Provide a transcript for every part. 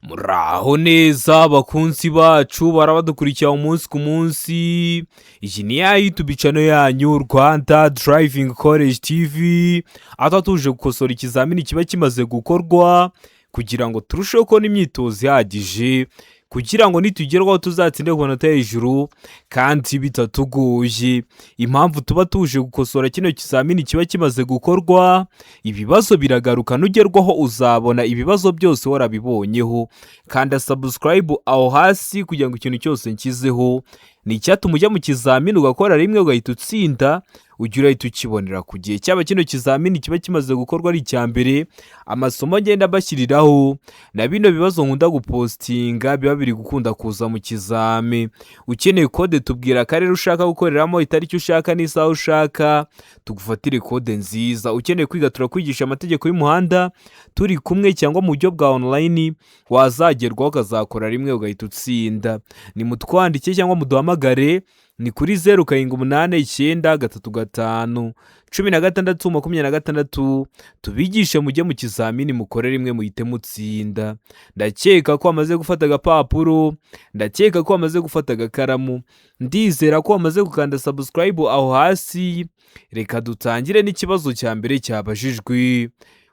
Muraho neza bakunzi bacu, barabadukurikira umunsi ku munsi. Iyi ni ya YouTube channel yanyu, Rwanda Driving College TV, aho tuje gukosora ikizamini kiba kimaze gukorwa kugira ngo turusheho kubona imyitozo ihagije, kugira ngo nitugerwaho tuzatsinde ku manota hejuru kandi bitatugoye. Impamvu tuba tuje gukosora kino kizamini kiba kimaze gukorwa, ibibazo biragaruka, nugerwaho uzabona ibibazo byose warabibonyeho. Kanda subscribe aho hasi kugira ngo ikintu cyose nshyizeho ni icyatuma ujya mu kizamini ugakora rimwe ugahita utsinda, ujya urahita ukibonera ku gihe. Cyaba kino kizamini kiba kimaze gukorwa ari icya mbere, amasomo ngenda mbashyiriraho na bino bibazo nkunda gupostinga biba biri gukunda kuza mu kizami. Ukeneye code, tubwira akarere ushaka gukoreramo, itariki ushaka n'isaha ushaka, tugufatire code nziza. Ukeneye kwiga, turakwigisha amategeko y'umuhanda turi kumwe cyangwa mu buryo bwa online, wazagerwaho ukazakora rimwe ugahita utsinda. Nimutwandike cyangwa muduhamagare, ni kuri 0789351626, tubigishe mujye mu kizamini mukore rimwe muhite mutsinda. Ndakeka ko wamaze gufata agapapuro, ndakeka ko wamaze gufata agakaramu, ndizera ko wamaze gukanda subscribe aho hasi. Reka dutangire n'ikibazo cya mbere cyabajijwe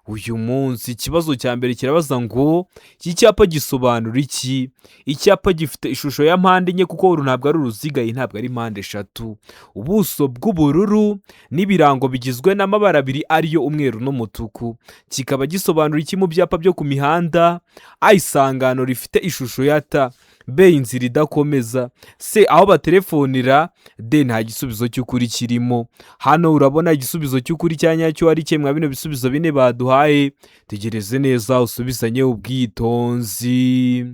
uyu munsi. Ikibazo cya mbere kirabaza ngo: iki cyapa gisobanura iki? Icyapa gifite ishusho ya mpande enye, kuko uru ntabwo ari uruziga, iyi ntabwo ari mpande eshatu, ubuso bw'ubururu n'ibirango bigizwe n'amabara abiri ariyo umweru n'umutuku, kikaba gisobanura iki mu byapa byo ku mihanda? A, isangano rifite ishusho ya T; B, inzira idakomeza; C, aho batelefonera; D, nta gisubizo cy'ukuri kirimo. Hano urabona igisubizo cy'ukuri cya nyacyo ari kimwe bino bisubizo bine baduhaye. Tegereze neza usubizanye ubwitonzi.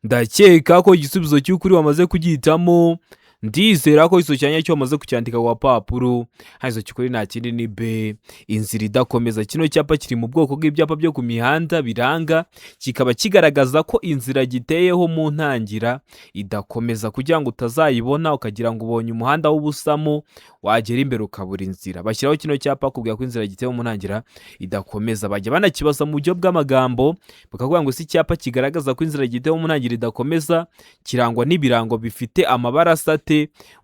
Ndakeka ko igisubizo cy'ukuri wamaze kugihitamo, ndizera ko igisubizo cya nyacyo wamaze kucyandika ku gapapuro. Hano cy'ukuri nta kindi, ni B, inzira idakomeza. Kino cyapa kiri mu bwoko bw'ibyapa byo ku mihanda biranga, kikaba kigaragaza ko inzira giteyeho mu ntangira idakomeza, kugira ngo utazayibona ukagira ngo ubonye umuhanda w'ubusamo, wagera imbere ukabura inzira. Bashyiraho kino cyapa kubwira ko inzira giteyeho mu ntangira idakomeza. Bajya banakibaza mu buryo bw'amagambo, bakavuga ngo: si icyapa kigaragaza ko inzira giteyeho mu ntangiriro idakomeza kirangwa n'ibirango bifite amabara asa ate?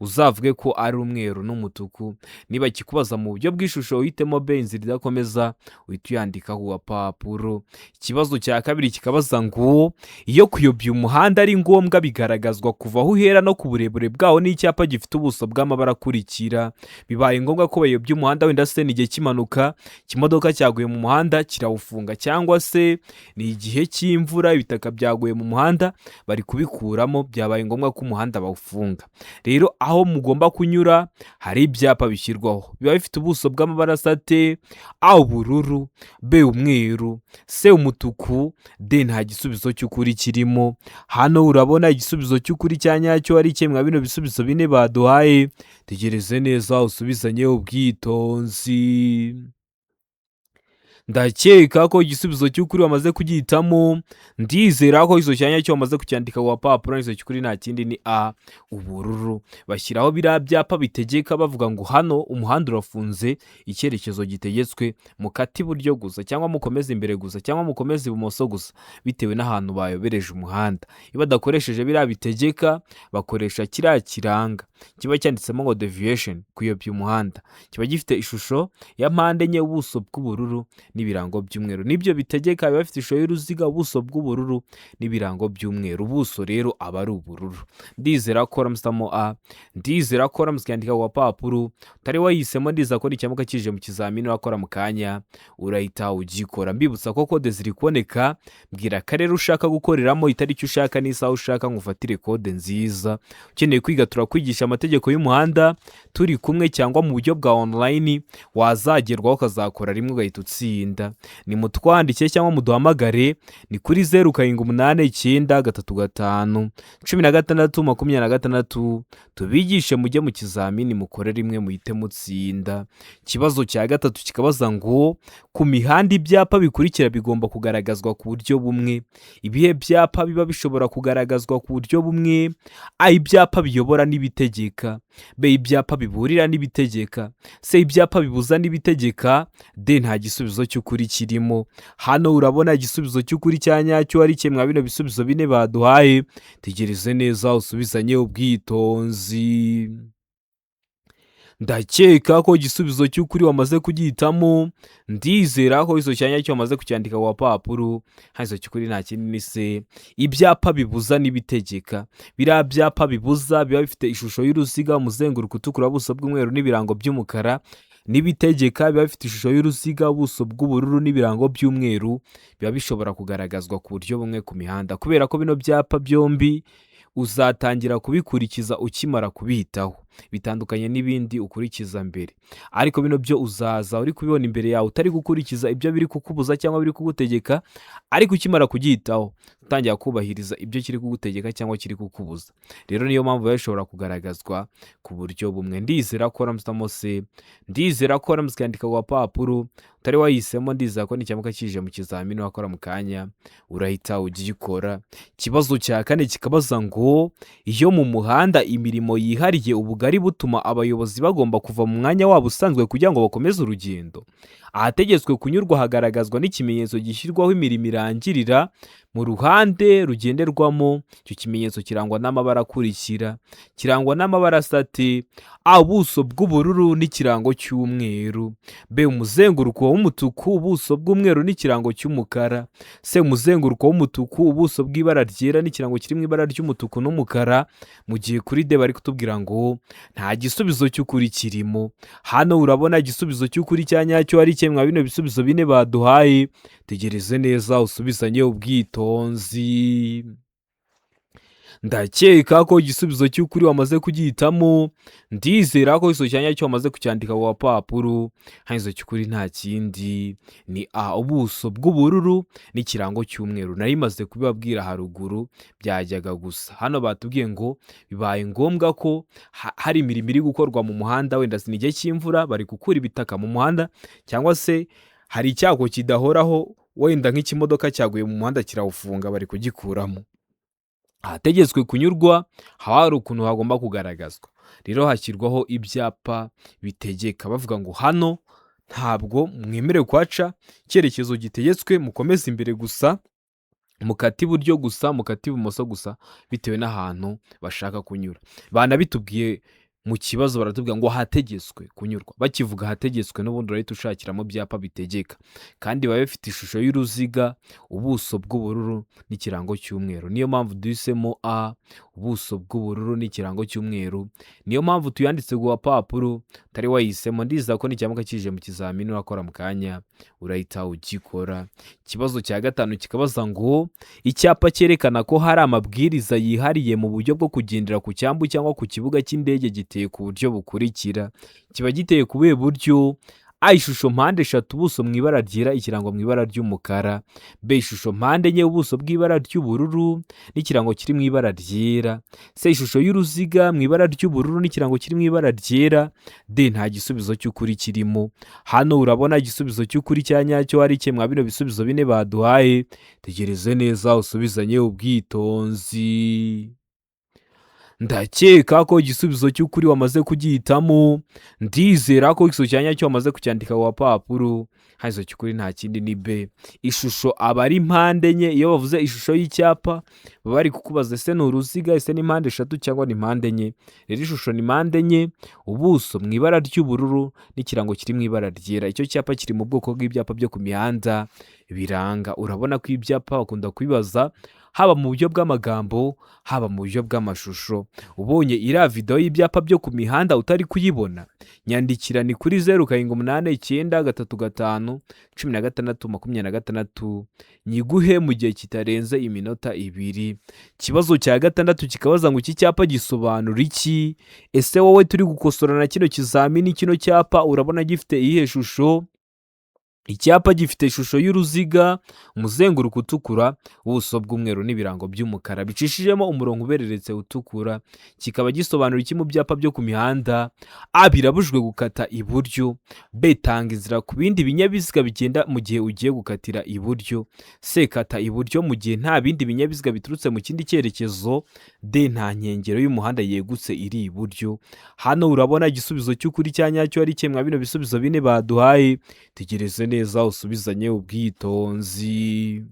Uzavuge ko ari umweru n'umutuku. Niba kikubaza mu buryo bw'ishusho, uhitemo B, inzira idakomeza, uhita uyandika ku gapapuro. Ikibazo cya kabiri kikabaza ngo: iyo kuyobya umuhanda ari ngombwa, bigaragazwa kuva aho uhera no ku burebure bwawo n'icyapa gifite ubuso bw'amabara akurikira. Bibaye ngombwa ko bayobya umuhanda, wenda se ni igihe cy'impanuka, ikimodoka cyaguye mu muhanda kirawufunga, cyangwa se ni igihe cy'imvura, ibitaka byaguye mu muhanda bari kubikuramo, byabaye ngombwa ko umuhanda bawufunga. Rero aho mugomba kunyura hari ibyapa bishyirwaho, biba bifite ubuso bw'amabara asa ate? A, ubururu; B, umweru; C, umutuku; D, nta gisubizo cy'ukuri kirimo. Hano urabona igisubizo cy'ukuri cya nyacyo ari kimwe bino bisubizo bine baduhaye. Tegereze neza usubizanye ubwitonzi. Ndakeka ko igisubizo cy'ukuri wamaze kugihitamo, ndizera ko igisubizo cya nyacyo wamaze kucyandika ku gapapuro. Igisubizo cy'ukuri nta kindi, ni A, ubururu. Bashyiraho biriya byapa bitegeka bavuga ngo: hano umuhanda urafunze, icyerekezo gitegetswe mukate iburyo gusa, cyangwa mukomeze imbere gusa, cyangwa mukomeze ibumoso gusa, bitewe n'ahantu bayobereje umuhanda. Iyo badakoresheje biriya bitegeka, bakoresha kiriya kiranga kiba cyanditsemo ngo deviation, kuyobya umuhanda. Kiba gifite ishusho ya mpande enye, ubuso bw'ubururu n'ibirango by'umweru. Nibyo bitegeka biba bifite ishusho y'uruziga, ubuso bw'ubururu n'ibirango by'umweru. Ubuso rero aba ari ubururu. Ndizera ko uramusitamo A, ndizera ko uramutse ukandika ku gapapuro utari wayihisemo. Ndizera ko nicyamuka kije mu kizamini urakora mu kanya urahita ugikora. Mbibutsa ko code ziri kuboneka. Mbwira akarere ushaka gukoreramo, itariki ushaka n'isaha ushaka, ngo ufatire code nziza. Ukeneye kwiga, turakwigisha amategeko y'umuhanda turi kumwe cyangwa mu buryo bwa online, wazagerwaho ukazakora rimwe ugahita utsinda. Ni mutwandike cyangwa muduhamagare, ni kuri 0789351626, tubigishe mujye mu kizamini mukore rimwe muhite mutsinda. Ikibazo cya gatatu kikabaza ngo: ku mihanda ibyapa bikurikira bigomba kugaragazwa ku buryo bumwe. Ibihe byapa biba bishobora kugaragazwa ku buryo bumwe? A, ibyapa biyobora n'ibitegeka; n'ibitegeka, B ibyapa biburira n'ibitegeka, C ibyapa bibuza n'ibitegeka, D nta gisubizo cy'ukuri kirimo. Hano urabona igisubizo cy'ukuri cya nyacyo ari kimwe mwa bino bisubizo bine baduhaye. Tegereze neza usubizanye ubwitonzi. Ndakeka ko igisubizo cy'ukuri wamaze kugihitamo. Ndizera ko igisubizo cya nyacyo wamaze kucyandika ku gapapuro. Hano igisubizo cy'ukuri nta kindi ni C ibyapa bibuza n'ibitegeka. Biriya byapa bibuza biba bifite ishusho y'uruziga, umuzenguruko utukura, ubuso bw'umweru n'ibirango by'umukara, n'ibitegeka biba bifite ishusho y'uruziga, ubuso bw'ubururu n'ibirango by'umweru, biba bishobora kugaragazwa ku buryo bumwe ku mihanda. Kubera ko bino byapa byombi uzatangira kubikurikiza ukimara kubihitaho, bitandukanye n'ibindi ukurikiza mbere, ariko bino byo uzaza uri kubibona imbere yawe utari gukurikiza ibyo biri kukubuza cyangwa biri kugutegeka, ariko ukimara kugihitaho utangira kubahiriza ibyo kiri kugutegeka cyangwa kiri kukubuza. Rero niyo mpamvu biba bishobora kugaragazwa ku buryo bumwe. Ndizera ko waramutse C, ndizera ko waramutse ukandika ku gapapuro. Utari wahisemo, ndizera ko nicyamuka kije mu kizamini wakora mu kanya urahita ugikora. Ikibazo cya kane kikabaza ngo: iyo mu muhanda imirimo yihariye ubugari butuma abayobozi bagomba kuva mu mwanya wabo usanzwe kugira ngo bakomeze urugendo, ahategetswe kunyurwa hagaragazwa n'ikimenyetso gishyirwaho imirimo irangirira mu ruhande rugenderwamo. Icyo kimenyetso kirangwa n'amabara akurikira. Kirangwa n'amabara asa ate? A ubuso bw'ubururu n'ikirango cy'umweru, B umuzenguruko w'umutuku, ubuso bw'umweru n'ikirango cy'umukara, C umuzenguruko w'umutuku, ubuso bw'ibara ryera n'ikirango kiri mu ibara ry'umutuku n'umukara, mu gihe kuri D bari kutubwira ngo nta gisubizo cy'ukuri kirimo. Hano urabona igisubizo cy'ukuri cya nyacyo ari kimwe mwa bino bisubizo bine baduhaye. Tegereze neza usubizanye ubwitonzi. Ndakeka ko igisubizo cy'ukuri wamaze kugihitamo. Ndizera ko igisubizo cya nyacyo wamaze kucyandika ku gapapuro. Hano igisubizo cy'ukuri nta kindi ni A ubuso bw'ubururu n'ikirango cy'umweru. Nari maze kubibabwira haruguru, byajyaga gusa. Hano batubwiye ngo bibaye ngombwa ko hari imirimo iri gukorwa mu muhanda, wenda si igihe cy'imvura, bari gukura ibitaka mu muhanda, cyangwa se hari icyago kidahoraho, wenda nk'ikimodoka cyaguye mu muhanda kirawufunga, bari kugikuramo. Ahategetswe kunyurwa haba hari ukuntu hagomba kugaragazwa. Rero hashyirwaho ibyapa bitegeka, bavuga ngo hano ntabwo mwemerewe kuhaca, icyerekezo gitegetswe mukomeze imbere gusa, mukate iburyo gusa, mukate ibumoso gusa, bitewe n'ahantu bashaka kunyura. Banabitubwiye mu kibazo, baratubwira ngo ahategetswe kunyurwa. Bakivuga ahategetswe, n'ubundi urahita ushakiramo byapa bitegeka, kandi biba bifite ishusho y'uruziga, ubuso bw'ubururu n'ikirango cy'umweru. Niyo mpamvu duhisemo A ubuso bw'ubururu n'ikirango cy'umweru, niyo mpamvu tuyanditse ku gapapuro. Utari wayihisemo, ndizera ko nicyamuka kije mu kizamini urakora mu kanya urahita ugikora. Ikibazo cya gatanu kikabaza ngo: icyapa cyerekana ko hari amabwiriza yihariye mu buryo bwo kugendera ku cyambu cyangwa ku kibuga cy'indege giteye ku buryo bukurikira. Kiba giteye ku buhe buryo? A ishusho mpande eshatu, ubuso mu ibara ryera, ikirango mu ibara ry'umukara, B ishusho mpande enye, ubuso bw'ibara ry'ubururu n'ikirango kiri mu ibara ryera, C ishusho y'uruziga mu ibara ry'ubururu n'ikirango kiri mu ibara ryera, D nta gisubizo cy'ukuri kirimo. Hano urabona igisubizo cy'ukuri cya nyacyo ari kimwe mwa bino bisubizo bine baduhaye. Tegereze neza usubizanye ubwitonzi. Ndakeka ko igisubizo cy'ukuri wamaze kugihitamo. Ndizera ko igisubizo cya nyacyo wamaze kucyandika ku gapapuro. Hano igisubizo cy'ukuri nta kindi ni B ishusho aba ari mpande enye. Iyo bavuze ishusho y'icyapa baba bari kukubaza: ese ni uruziga, ese ni mpande eshatu cyangwa ni mpande enye? Rero ishusho ni mpande enye, ubuso mu ibara ry'ubururu n'ikirango kiri mu ibara ryera. Icyo cyapa kiri mu bwoko bw'ibyapa byo ku mihanda biranga. Urabona ko ibyapa bakunda kubibaza haba mu buryo bw'amagambo, haba mu buryo bw'amashusho. Ubonye iriya videwo y'ibyapa byo ku mihanda utari kuyibona, nyandikira, ni kuri 0789351626, nyiguhe mu gihe kitarenze iminota 2. Ikibazo cya gatandatu kikabaza ngo: iki cyapa gisobanura iki? Ese wowe turi gukosora na kino kizamini, kino cyapa urabona gifite iyihe shusho? Icyapa gifite ishusho y'uruziga, umuzenguruko utukura, ubuso bw'umweru n'ibirango by'umukara bicishijemo umurongo ubereretse utukura, kikaba gisobanura iki mu byapa byo ku mihanda? A, birabujijwe gukata iburyo. B, tanga inzira ku bindi binyabiziga bigenda mu gihe ugiye gukatira iburyo. C, kata iburyo mu gihe nta bindi binyabiziga biturutse mu kindi cyerekezo. D, nta nkengero y'umuhanda yegutse iri iburyo. Hano urabona igisubizo cy'ukuri cya nyacyo ari kimwe bino bisubizo bine baduhaye. Tegereze neza usubizanye ubwitonzi.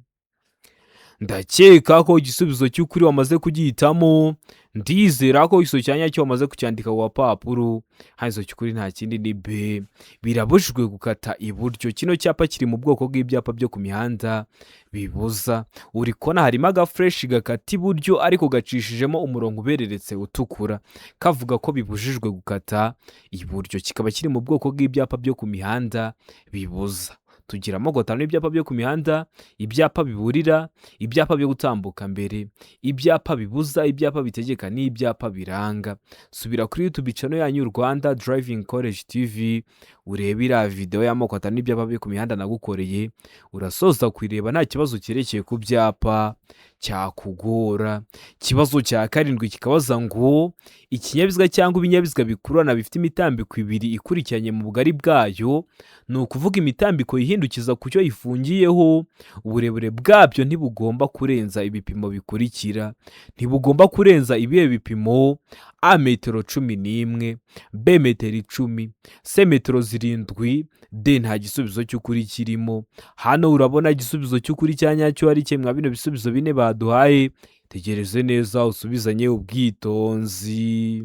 Ndakeka ko igisubizo cy'ukuri wamaze kugihitamo. Ndizera ko igisubizo cya nyacyo wamaze kucyandika ku gapapuro. Hano igisubizo cy'ukuri nta kindi ni B, birabujijwe gukata iburyo. Kino cyapa kiri mu bwoko bw'ibyapa byo ku mihanda bibuza. Uri kubona harimo agaflèche gakata iburyo ariko gacishijemo umurongo ubereretse utukura, kavuga ko bibujijwe gukata iburyo. Kikaba kiri mu bwoko bw'ibyapa byo ku mihanda bibuza. Tugira amoko atanu y'ibyapa byo ku mihanda: ibyapa biburira, ibyapa byo gutambuka mbere, ibyapa bibuza, ibyapa bitegeka n'ibyapa biranga. Subira kuri YouTube channel yanyu Rwanda Driving College TV, urebe iriya video y'amoko atanu y'ibyapa byo ku mihanda nagukoreye. Urasoza kuyireba nta kibazo cyerekeye ku byapa cyakugora. Ikibazo cya karindwi kikabaza ngo ikinyabiziga cyangwa ibinyabiziga bikururana bifite imitambiko ibiri ikurikiranye mu bugari bwayo, ni ukuvuga imitambiko yihindukiza ku cyo ifungiyeho, uburebure bwabyo ntibugomba kurenza ibipimo bikurikira. Ntibugomba kurenza ibihe bipimo? A, metero 11, B, metero 10, C, metero 7, D, nta gisubizo cy'ukuri kirimo. Hano urabona igisubizo cy'ukuri cya nyacyo ari kimwe bino bisubizo bine baduhaye. Tegereze neza usubizanye ubwitonzi.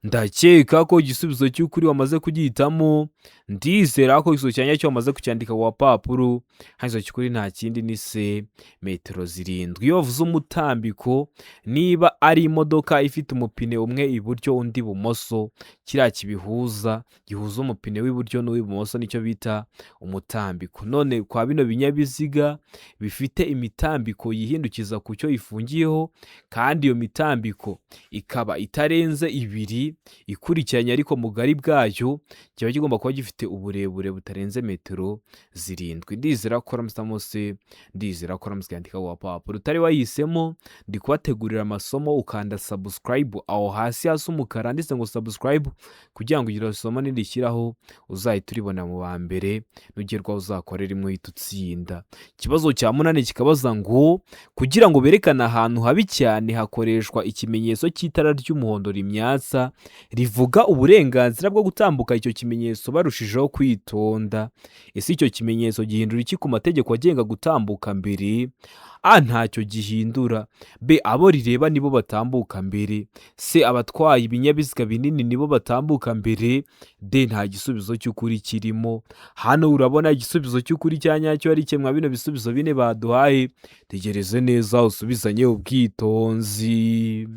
Ndakeka ko igisubizo cy'ukuri wamaze kugihitamo. Ndizera ko igisubizo cya nyacyo wamaze kucyandika ku gapapuro. Hano igisubizo cy'ukuri nta kindi ni C, metero 7. Iyo bavuze umutambiko, niba ari imodoka ifite umupine umwe iburyo undi ibumoso, kiriya kibihuza, gihuza umupine w'iburyo n'uw'ibumoso, nicyo bita umutambiko. None kwa bino binyabiziga bifite imitambiko yihindukiza ku cyo ifungiyeho, kandi iyo mitambiko ikaba itarenze ibiri ikurikiranye ariko mugari bwayo, kiba kigomba kuba gifite uburebure butarenze metero 7. Ndizera ko mose, ndizera ko ramutse yandika ku gapapuro. Utari wayihisemo, ndi kubategurira amasomo. Ukanda subscribe aho hasi hasi umukara handitse ngo subscribe, kugira ngo iryo somo nirishyiraho uzahita uribona mu ba mbere. Nugerwaho uzakorera imwe uhita utsinda. Ikibazo cya munani kikabaza ngo kugira ngo berekane ahantu habi cyane hakoreshwa ikimenyetso cy'itara ry'umuhondo rimyatsa rivuga uburenganzira bwo gutambuka icyo kimenyetso barushijeho kwitonda. Ese icyo kimenyetso gihindura iki ku mategeko agenga gutambuka mbere? A, ntacyo gihindura. B, abo rireba nibo batambuka mbere. C, abatwaye ibinyabiziga binini nibo batambuka mbere. D, nta gisubizo cy'ukuri kirimo. Hano urabona igisubizo cy'ukuri cya nyacyo ari kimwe bino bisubizo bine baduhaye. Tegereze neza usubizanye ubwitonzi.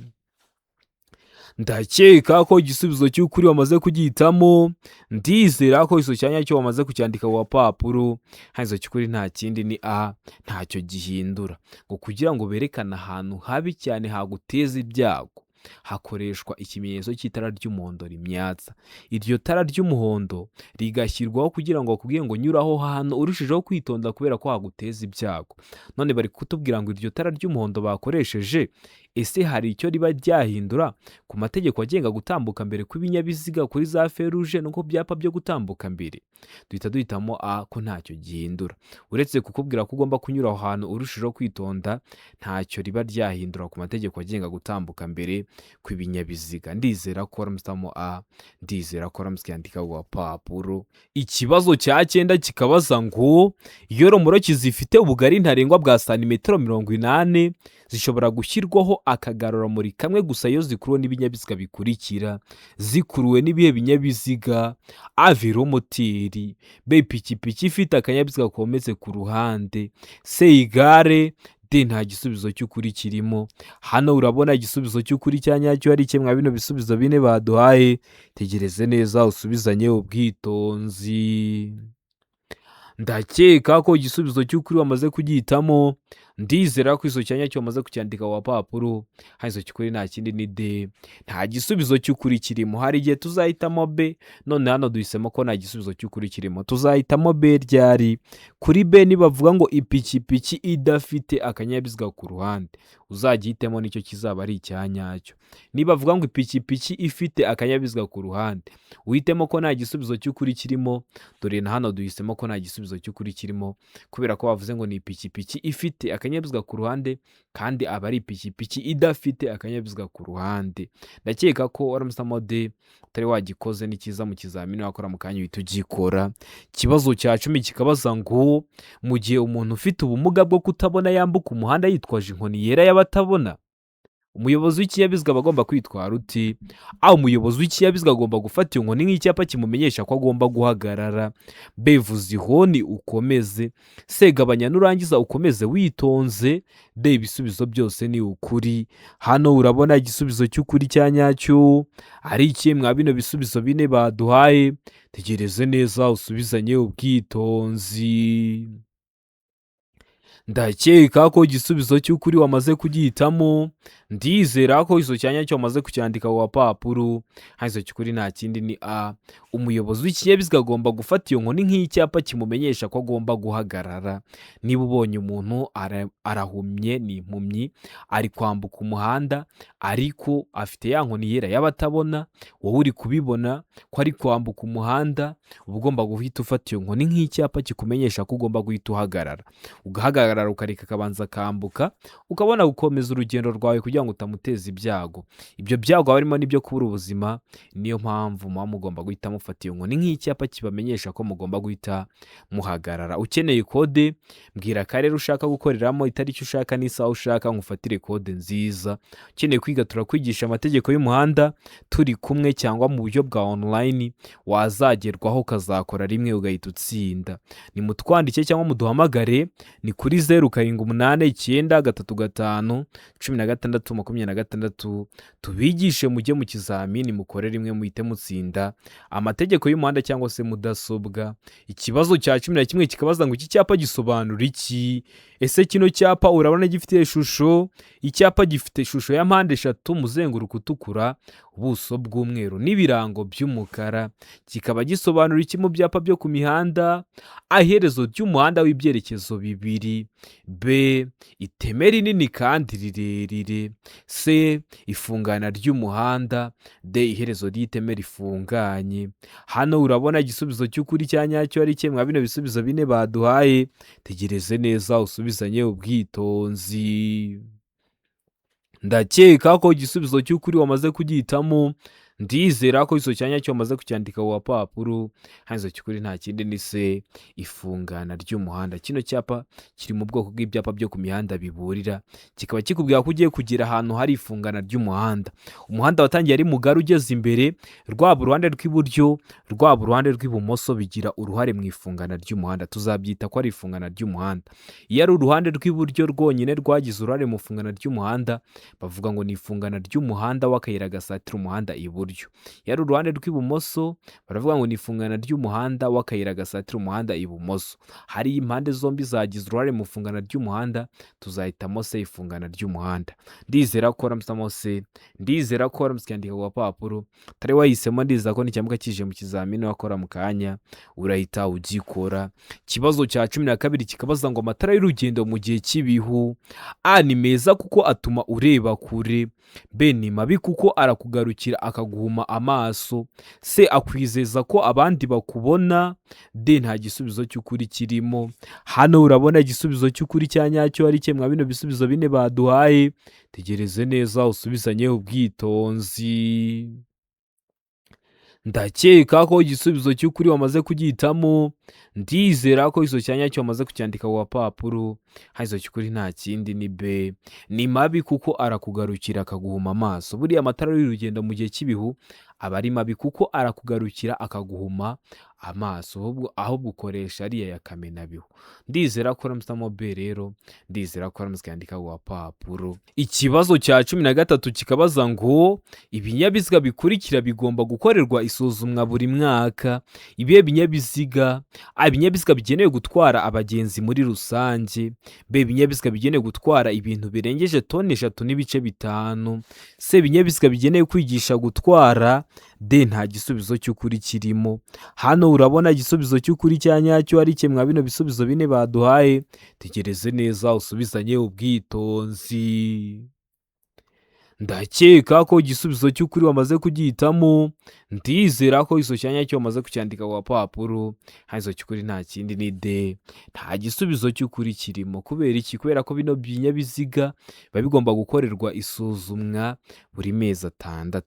Ndakeka ko igisubizo cy'ukuri wamaze kugihitamo. Ndizera ko igisubizo cya nyacyo wamaze kucyandika ku gapapuro. Hano igisubizo cy'ukuri nta kindi ni A, ntacyo gihindura. Ngo kugira ngo berekane ahantu habi cyane haguteza ibyago hakoreshwa ikimenyetso cy'itara ry'umuhondo rimyatsa. Iryo tara ry'umuhondo rigashyirwaho kugira ngo bakubwire ngo nyura aho hantu urushijeho kwitonda kubera ko haguteza ibyago. None bari kutubwira ngo iryo tara ry'umuhondo bakoresheje, ese hari icyo riba ryahindura ku mategeko agenga gutambuka mbere kw'ibinyabiziga kuri za feruje no ku byapa byo gutambuka mbere? Duhita duhitamo A, ko ntacyo gihindura. Uretse kukubwira ko ugomba kunyura aho hantu urushijeho kwitonda, ntacyo riba ryahindura ku mategeko agenga gutambuka mbere kw'ibinyabiziga. Ndizera ko waramutse A, ndizera ko waramutse yandika ku gapapuro. Ikibazo cya cyenda kikabaza ngo iyo romoroki zifite ubugari ntarengwa bwa santimetero 80 zishobora gushyirwaho akagarurarumuri kamwe gusa iyo zikuruwe n'ibinyabiziga bikurikira. Zikuruwe n'ibihe binyabiziga? A, velomoteri, B, ipikipiki ifite akanyabiziga kometse ku ruhande, C, igare, D, nta gisubizo cy'ukuri kirimo. Hano urabona igisubizo cy'ukuri cya nyacyo ari kimwe bino bisubizo bine baduhaye. Tegereze neza usubizanye ubwitonzi. Ndakeka ko igisubizo cy'ukuri wamaze kugihitamo. Ndizera ko iso cyanya cyo wamaze kucyandika ku gapapuro. Hano cy'ukuri nta kindi ni D, nta gisubizo cy'ukuri kirimo. Hari igihe tuzahitamo B, none hano duhisemo ko nta gisubizo cy'ukuri kirimo. Tuzahitamo B ryari? Kuri B nibavuga ngo ipikipiki idafite akanyabiziga ku ruhande, uzagihitemo, nicyo kizaba ari icya nyacyo. Nibavuga ngo ipikipiki ifite akanyabiziga ku ruhande, uhitemo ko nta gisubizo cy'ukuri kirimo. Dore na hano duhisemo ko nta gisubizo cy'ukuri kirimo, kubera ko bavuze ngo ni ipikipiki ifite akanyabiziga ku ruhande, kandi aba ari ipikipiki idafite akanyabiziga ku ruhande. Ndakeka ko waramusamo D utari wagikoze, ni cyiza mu kizamini wakora mu kanya uhita ugikora. Ikibazo cya 10 kikabaza ngo: mu gihe umuntu ufite ubumuga bwo kutabona yambuka umuhanda yitwaje inkoni yera y'abatabona, umuyobozi w'ikinyabiziga aba agomba kwitwara uti? A, umuyobozi w'ikinyabiziga agomba gufata iyo nkoni nk'icyapa kimumenyesha ko agomba guhagarara. B, vuza ihoni ukomeze. C, gabanya nurangiza ukomeze witonze. D, ibisubizo byose ni ukuri. Hano urabona igisubizo cy'ukuri cya nyacyo ari iki mwa bino bisubizo bine baduhaye? Tegereze neza usubizanye ubwitonzi. Ndakeka ko igisubizo cy'ukuri wamaze kugihitamo. Ndizera ko iso cyanya cyo wamaze kucyandika ku gapapuro. Hano cy'ukuri nta kindi ni A, umuyobozi w'ikinyabiziga agomba gufata iyo nkoni nk'icyapa kimumenyesha ko agomba guhagarara. Niba ubonye umuntu arahumye, ni impumyi, ari kwambuka umuhanda ariko afite ya nkoni yera y'abatabona, wowe uri kubibona ko ari kwambuka umuhanda, uba ugomba guhita ufata iyo nkoni nk'icyapa kikumenyesha ko ugomba guhita uhagarara, ugahagarara ukareka akabanza akambuka, ukabona gukomeza urugendo rwawe kugira ngo utamuteza ibyago. Ibyo byago haba harimo n'ibyo kubura ubuzima. Niyo mpamvu muba mugomba guhita mufata iyo nkoni nk'icyapa kibamenyesha ko mugomba guhita muhagarara. Ukeneye kode, mbwira akarere ushaka gukoreramo, itariki ushaka n'isaha ushaka, ngufatire kode nziza. Ukeneye kwiga, turakwigisha amategeko y'umuhanda turi kumwe cyangwa mu buryo bwa online, wazagerwaho ukazakora rimwe ugahita utsinda. Nimutwandike cyangwa muduhamagare, ni kuri 0789351626, tubigishe mujye mu kizamini mukore rimwe muhite mutsinda amategeko y'umuhanda cyangwa se mudasobwa. Ikibazo cya 11 kikabaza ngo: iki cyapa gisobanura iki? Ese kino cyapa urabona gifite ishusho? Icyapa gifite ishusho ya mpande eshatu, umuzenguruko utukura, ubuso bw'umweru n'ibirango by'umukara, kikaba gisobanura iki mu byapa byo ku mihanda? A, iherezo ry'umuhanda w'ibyerekezo bibiri. B, iteme rinini kandi rirerire. C, ifungana ry'umuhanda. D, iherezo ry'iteme rifunganye. Hano urabona igisubizo cy'ukuri cya nyacyo ari kimwe bino bisubizo bine baduhaye? Tegereze neza usubizanye ubwitonzi. Ndakeka ko igisubizo cy'ukuri wamaze kugihitamo. Ndizera ko icyo cyanya cyo wamaze kucyandika ku gapapuro. Hano cy'ukuri nta kindi ni C, ifungana ry'umuhanda. Kino cyapa kiri mu bwoko bw'ibyapa byo ku mihanda biburira, kikaba kikubwira ko ugiye kugera ahantu hari ifungana ry'umuhanda. Umuhanda watangiye ari mugari, ugeze imbere, rwaba uruhande rw'iburyo, rwaba uruhande rw'ibumoso, bigira uruhare mu ifungana ry'umuhanda, tuzabyita ko ari ifungana ry'umuhanda. Iyo ari uruhande rw'iburyo rwonyine rwagize uruhare mu ifungana ry'umuhanda, bavuga ngo ni ifungana ry'umuhanda w'akayira gasatira umuhanda iburyo. Iyo ari uruhande rw'ibumoso, baravuga ngo ni ifungana ry'umuhanda w'akayira gasatira umuhanda ibumoso. Hari impande zombi zagize uruhare mu ifungana ry'umuhanda, tuzahitamo C, ifungana ry'umuhanda. Ndizera ko waramusamo C, ndizera ko waramutse ukandika ku gapapuro. Utari wahisemo, ndizera ko nicyamuka kije mu kizamini wakora mu kanya urahita ugikora. Ikibazo cya 12 kikabaza ngo: amatara y'urugendo mu gihe cy'ibihu, A, ni meza kuko atuma ureba kure. B, ni mabi kuko arakugarukira akaguhuma amaso. C, akwizeza ko abandi bakubona. D, nta gisubizo cy'ukuri kirimo. Hano urabona igisubizo cy'ukuri cya nyacyo ari kimwe bino bisubizo bine baduhaye? Tegereze neza usubizanye ubwitonzi. Ndakeka ko igisubizo cy'ukuri wamaze kugihitamo. Ndizera ko icyo cyanya cyo wamaze kucyandika ku gapapuro. Hano cy'ukuri nta kindi ni B, ni mabi kuko arakugarukira akaguhuma amaso. Buriya amatara y'urugendo mu gihe cy'ibihu aba ari mabi kuko arakugarukira akaguhuma amaso, ahubwo ukoresha ariya ya kamenabihu. Ndizera ko uramutse B rero, ndizera ko uramutse yandika ku gapapuro. Ikibazo cya 13 kikabaza ngo ibinyabiziga bikurikira bigomba gukorerwa isuzumwa buri mwaka. Ibihe binyabiziga? A, ibinyabiziga bigenewe gutwara abagenzi muri rusange. B, ibinyabiziga bigenewe gutwara ibintu birengeje toni 3.5. C, ibinyabiziga bigenewe kwigisha gutwara. D, nta gisubizo cy'ukuri kirimo. Hano urabona igisubizo cy'ukuri cya nyacyo ari kimwe bino bisubizo bine baduhaye. Tegereze neza usubizanye ubwitonzi. Ndakeka ko igisubizo cy'ukuri wamaze kugihitamo. Ndizera ko igisubizo cya nyacyo wamaze kucyandika ku gapapuro. Hano igisubizo cy'ukuri nta kindi ni D, nta gisubizo cy'ukuri kirimo. Kubera iki? Kubera ko bino binyabiziga biba bigomba gukorerwa isuzumwa buri mezi 6.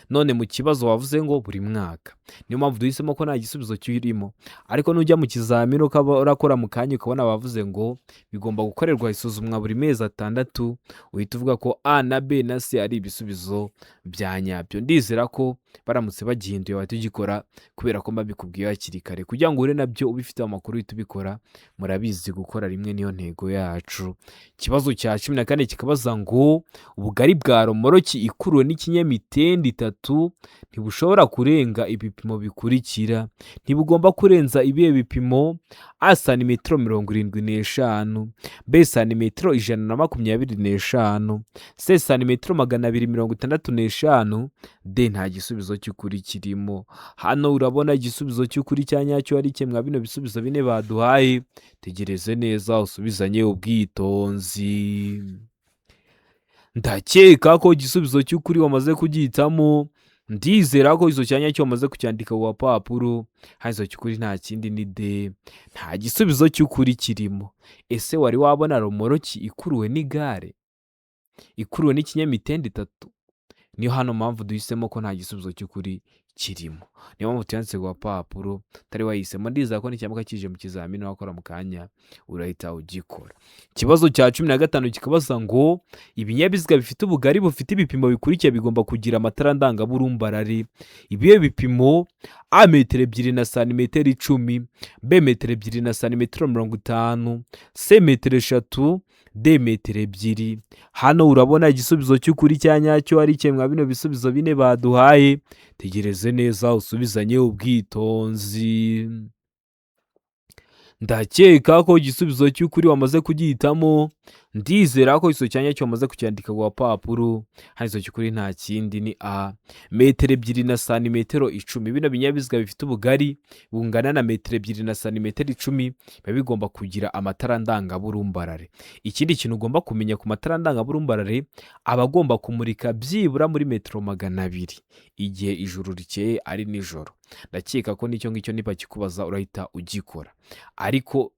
None mu kibazo wavuze ngo buri mwaka, niyo mpamvu duhisemo ko nta gisubizo kirimo. Ariko nujya mu kizamini ukaba urakora mu kanya ukabona bavuze ngo bigomba gukorerwa isuzumwa buri mezi 6, uhita uvuga ko A na B na C ari ibisubizo bya nyabyo. Ndizera ko baramutse bagihinduye wahita ugikora, kubera ko mbabikubwiye hakiri kare kugira ngo uhure nabyo ubifite amakuru uhita ubikora. Murabizi gukora rimwe niyo ntego yacu. Ikibazo cya 14 kikabaza ngo ubugari bwa romoroki ikuruwe n'ikinyamitende 3 ntibushobora kurenga ibipimo bikurikira. Ntibugomba kurenza ibihe bipimo? A, santimetero 75. B, santimetero 125. C, santimetero 265. D, nta gisubizo cy'ukuri kirimo. Hano urabona igisubizo cy'ukuri cya nyacyo ari kimwe bino bisubizo bine baduhaye. Tegereze neza usubizanye ubwitonzi. Ndakeka ko igisubizo cy'ukuri wamaze kugihitamo. Ndizera ko igisubizo cya nyacyo wamaze kucyandika ku gapapuro. Hano igisubizo cy'ukuri nta kindi ni D, nta gisubizo cy'ukuri kirimo. Ese wari wabona romoroki ikuruwe n'igare, ikuruwe n'ikinyamitende 3? Niyo hano mpamvu duhisemo ko nta gisubizo cy'ukuri kirimo. Niyo mpamvu tuyanditse ku gapapuro. Utari wahisemo, ndizera ko nicyamuka kije mu kizamini wakora mu kanya urahita ugikora. Ikibazo cya 15 kikabaza ngo ibinyabiziga bifite ubugari bufite ibipimo bikurikira bigomba kugira amatara ndangaburumbarare. Ibihe bipimo? A, metero 2 na santimetero 10. B, metero 2 na santimetero 50. C, metero 3. D, metero 2. Hano urabona igisubizo cy'ukuri cya nyacyo ari kimwe bino bisubizo bine baduhaye. Tegereze neza usubizanye ubwitonzi. Ndakeka ko igisubizo cy'ukuri wamaze kugihitamo. Ndizera ko igisubizo cya nyacyo wamaze kucyandika ku gapapuro. Hano igisubizo cy'ukuri nta kindi ni A, metero 2 na santimetero 10. Bino binyabiziga bifite ubugari bungana na metero 2 na santimetero 10 biba bigomba kugira amatara ndangaburumbarare. Ikindi kintu ugomba kumenya ku matara ndangaburumbarare, aba agomba kumurika byibura muri metero 200 igihe ijuru rikeye ari nijoro. Ndakeka ko n'icyo ngicyo nibakikubaza urahita ugikora. Ariko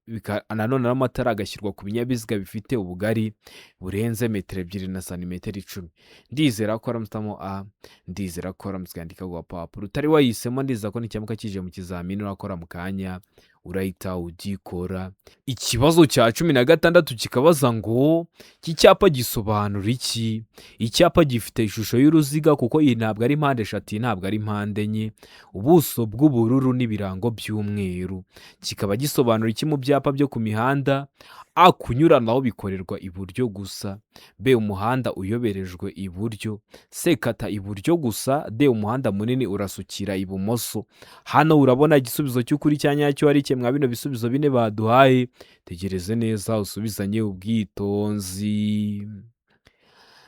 nanone n'amatara agashyirwa ku binyabiziga bifite ubugari burenze metero 2 na santimetero 10. Ndizera ko waramutse A, ndizera ko waramutse yandika ku gapapuro. Utari wahisemo, ndizera ko nicyamuka kije mu kizamini urakora mu kanya urahita ugikora. Ikibazo cya 16 kikabaza ngo iki cyapa gisobanura iki? Icyapa gifite ishusho y'uruziga, kuko iyi ntabwo ari mpande 3, iyi ntabwo ari mpande 4, ubuso bw'ubururu n'ibirango by'umweru. Kikaba gisobanura iki mu byapa byo ku mihanda? A, kunyuranaho bikorerwa iburyo gusa. B, umuhanda uyoberejwe iburyo. C, kata iburyo gusa. D, umuhanda munini urasukira ibumoso. Hano urabona igisubizo cy'ukuri cya nyacyo ari kimwe bino bisubizo bine baduhaye. Tegereze neza usubizanye ubwitonzi.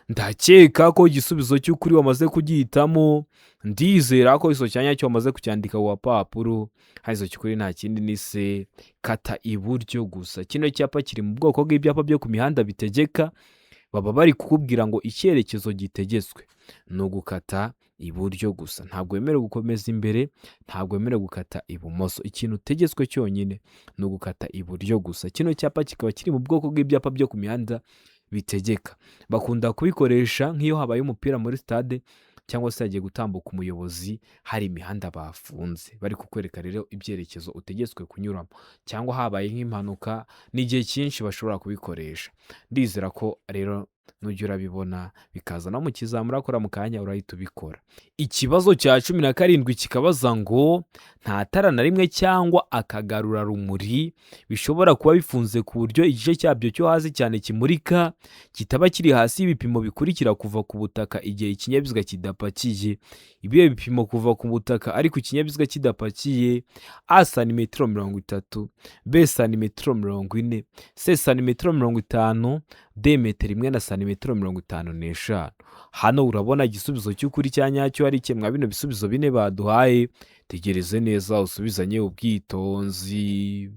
Ndakeka ko igisubizo cy'ukuri wamaze kugihitamo. Ndizera ko igisubizo cya nyacyo wamaze kucyandika ku gapapuro. Hano igisubizo cy'ukuri nta kindi ni C, kata iburyo gusa. Kino cyapa kiri mu bwoko bw'ibyapa byo ku mihanda bitegeka. Baba bari kukubwira ngo icyerekezo gitegetswe ni ugukata iburyo gusa, ntabwo wemerewe gukomeza imbere, ntabwo wemerewe gukata ibumoso. Ikintu utegetswe cyonyine ni ugukata iburyo gusa. Kino cyapa kikaba kiri mu bwoko bw'ibyapa byo ku mihanda bitegeka. Bakunda kubikoresha nk'iyo habaye umupira muri stade, cyangwa se hagiye gutambuka umuyobozi, hari imihanda bafunze, bari kukwereka rero ibyerekezo utegetswe kunyuramo, cyangwa habaye nk'impanuka, n'igihe cyinshi bashobora kubikoresha. Ndizera ko rero Nujya urabibona bikaza no mu kizami urakora mu kanya, urahita ubikora. Ikibazo cya 17 kikabaza ngo nta tara na rimwe cyangwa akagarurarumuri bishobora kuba bifunze ku buryo igice cyabyo cyo hasi cyane kimurika kitaba kiri hasi y'ibipimo bikurikira kuva ku butaka igihe ikinyabiziga kidapakiye. Ibihe bipimo kuva ku butaka ariko ikinyabiziga kidapakiye? A, santimetero 30, B, santimetero 40, C, santimetero 50, D, metero 1 na santimetero 55. Hano urabona igisubizo cy'ukuri cya nyacyo ari kimwe bino bisubizo bine baduhaye. Tegereze neza usubizanye ubwitonzi.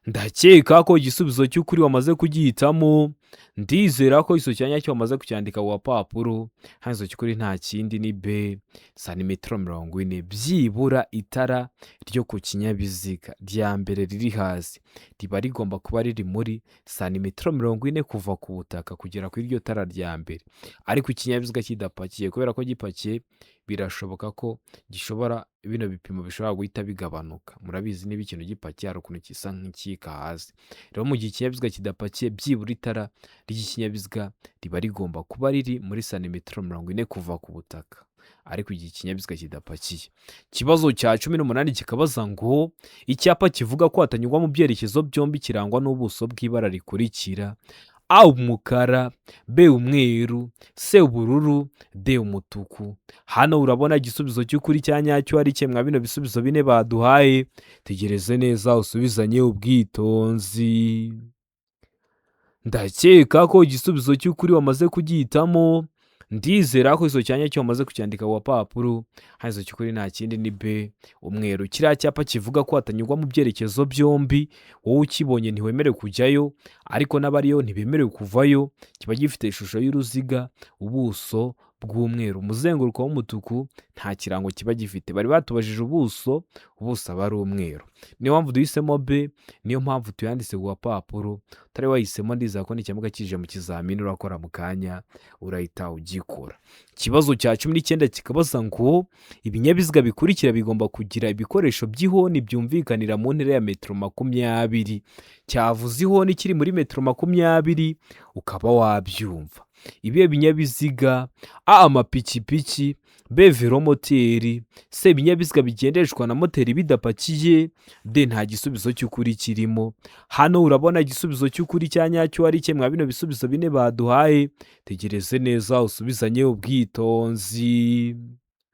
Ndakeka ko igisubizo cy'ukuri wamaze kugihitamo. Ndizera ko igisubizo cya nyacyo wamaze kucyandika ku gapapuro. Hano igisubizo cy'ukuri nta kindi ni B, santimetero 40. Byibura itara ryo ku kinyabiziga rya mbere riri hasi riba rigomba kuba riri muri santimetero 40 kuva ku butaka kugera kuri iryo tara rya mbere, ariko ikinyabiziga kidapakiye. Kubera ko gipakiye, birashoboka ko gishobora, bino bipimo bishobora guhita bigabanuka. Murabizi, niba ikintu gipakiye hari ukuntu gisa nk'ikika hasi. Rero mu gihe ikinyabiziga kidapakiye, byibura itara ry'ikinyabiziga riba rigomba kuba riri muri santimetero 40 kuva ku butaka, ariko igihe ikinyabiziga kidapakiye. Ikibazo cya 18 kikabaza ngo icyapa kivuga ko hatanyurwa mu byerekezo byombi kirangwa n'ubuso bw'ibara rikurikira: A, umukara, B, umweru, C, ubururu, D, umutuku. Hano urabona igisubizo cy'ukuri cya nyacyo ari kimwe bino bisubizo bine baduhaye. Tegereze neza usubizanye ubwitonzi. Ndakeka ko igisubizo cy'ukuri wamaze kugihitamo. Ndizera ko igisubizo cya nyacyo wamaze kucyandika ku gapapuro. Hano igisubizo cy'ukuri nta kindi ni B, umweru. Kiriya cyapa kivuga ko hatanyurwa mu byerekezo byombi, wowe ukibonye ntiwemerewe kujyayo, ariko n'abariyo ntibemerewe kuvayo. Kiba gifite ishusho y'uruziga, ubuso bw'umweru, umuzenguruko w'umutuku, nta kirango kiba gifite. Bari batubajije ubuso, ubuso aba ari umweru. Niyo mpamvu duhisemo B, niyo mpamvu tuyanditse ku gapapuro. Utari wahisemo, ndizera ko nikiramuka kije mu kizamini urakora mu kanya urahita ugikora. Ikibazo cya 19 kikabaza ngo ibinyabiziga bikurikira bigomba kugira ibikoresho by'ihoni byumvikanira mu ntera ya metero 20. Cyavuze ihoni kiri muri metero 20, ukaba wabyumva. Ibihe binyabiziga? A, amapikipiki, B, velomoteri, C, ibinyabiziga bigendeshwa na moteri bidapakiye, D, nta gisubizo cy'ukuri kirimo. Hano urabona igisubizo cy'ukuri cya nyacyo ari kimwe bino bisubizo bine baduhaye. Tegereze neza usubizanye ubwitonzi.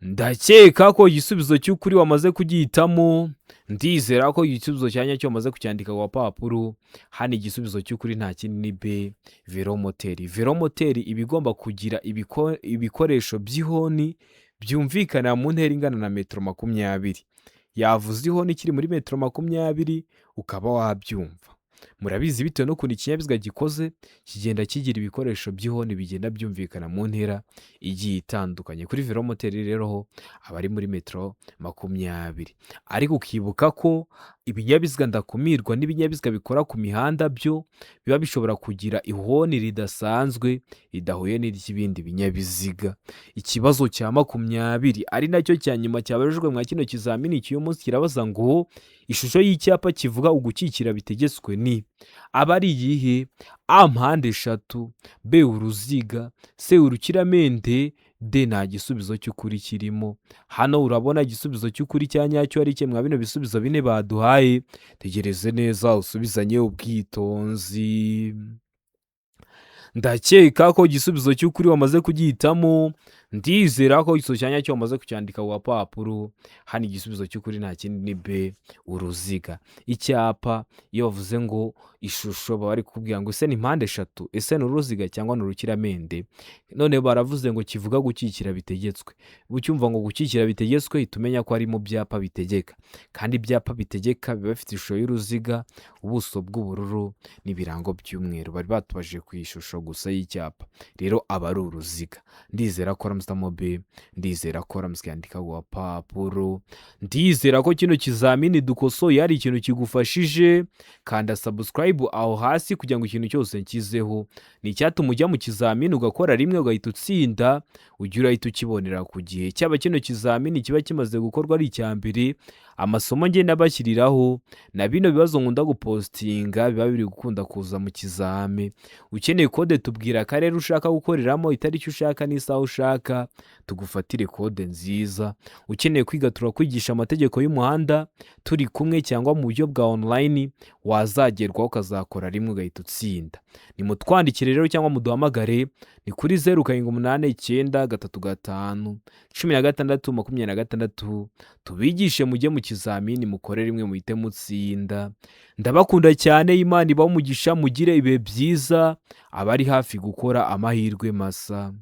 Ndakeka ko igisubizo cy'ukuri wamaze kugihitamo. Ndizera ko igisubizo cya nyacyo wamaze kucyandika ku gapapuro. Hano igisubizo cy'ukuri nta kindi ni B, velomoteri. Velomoteri iba igomba kugira ibikoresho by'ihoni byumvikana mu ntera ingana na metero 20. Yavuze ihoni kiri muri metero 20, ukaba wabyumva. Murabizi, bitewe n'ukuntu ikinyabiziga gikoze, kigenda kigira ibikoresho by'ihoni bigenda byumvikana mu ntera igiye itandukanye. Kuri velomoteri rero ho aba ari muri metero 20. Ariko ukibuka ko ibinyabiziga ndakumirwa n'ibinyabiziga bikora ku mihanda byo biba bishobora kugira ihoni ridasanzwe, ridahuye n'iry'ibindi binyabiziga. Ikibazo cya 20, ari nacyo cya nyuma cyabajijwe mwa kino kizamini cy'uyu munsi, kirabaza ngo ishusho y'icyapa kivuga ugukikira bitegetswe ni aba ari iyihe? A, mpande eshatu, B, uruziga, C, urukiramende, D, nta gisubizo cy'ukuri kirimo. Hano urabona igisubizo cy'ukuri cya nyacyo ari kimwe bino bisubizo bine baduhaye. Tegereze neza usubizanye ubwitonzi. Ndakeka ko igisubizo cy'ukuri wamaze kugihitamo. Ndizera ko igisubizo cya nyacyo wamaze kucyandika ku gapapuro. Hano igisubizo cy'ukuri nta kindi ni B, uruziga. Icyapa iyo bavuze ngo ishusho, baba bari kukubwira ngo ese ni mpande eshatu, ese ni uruziga cyangwa ni urukiramende? None baravuze ngo kivuga gukikira bitegetswe. Ucyumva ngo gukikira bitegetswe, uhita umenya ko ari mu byapa bitegeka, kandi ibyapa bitegeka biba bifite ishusho y'uruziga, ubuso bw'ubururu n'ibirango by'umweru. Bari batubajije ku ishusho gusa y'icyapa, rero aba ari uruziga. Ndizera ko waramutse B, ndizera ko waramutse yandika ku gapapuro. Ndizera ko kino kizamini dukosoye hari ikintu kigufashije. Kanda subscribe aho hasi kugira ngo ikintu cyose nshyizeho ni icyatuma ujya mu kizamini ugakora rimwe ugahita utsinda, ujye urahita ukibonera ku gihe. Cyaba kino kizamini kiba kimaze gukorwa ari icya mbere. Amasomo ngenda bashyiriraho na bino bibazo nkunda gupostinga biba biri gukunda kuza mu kizame. Ukeneye kode, tubwira akarere ushaka gukoreramo, itariki ushaka n'isaha ushaka, tugufatire kode nziza. Ukeneye kwiga, turakwigisha amategeko y'umuhanda turi kumwe cyangwa mu buryo bwa online, wazagerwaho ukazakora rimwe ugahita utsinda. Nimutwandikire rero cyangwa muduhamagare, ni kuri 07893516, tubigishe mujye mu kizamini mukore rimwe muhite mutsinda. Ndabakunda cyane, Imana ibahe umugisha, mugire ibihe byiza, abari hafi gukora amahirwe masa.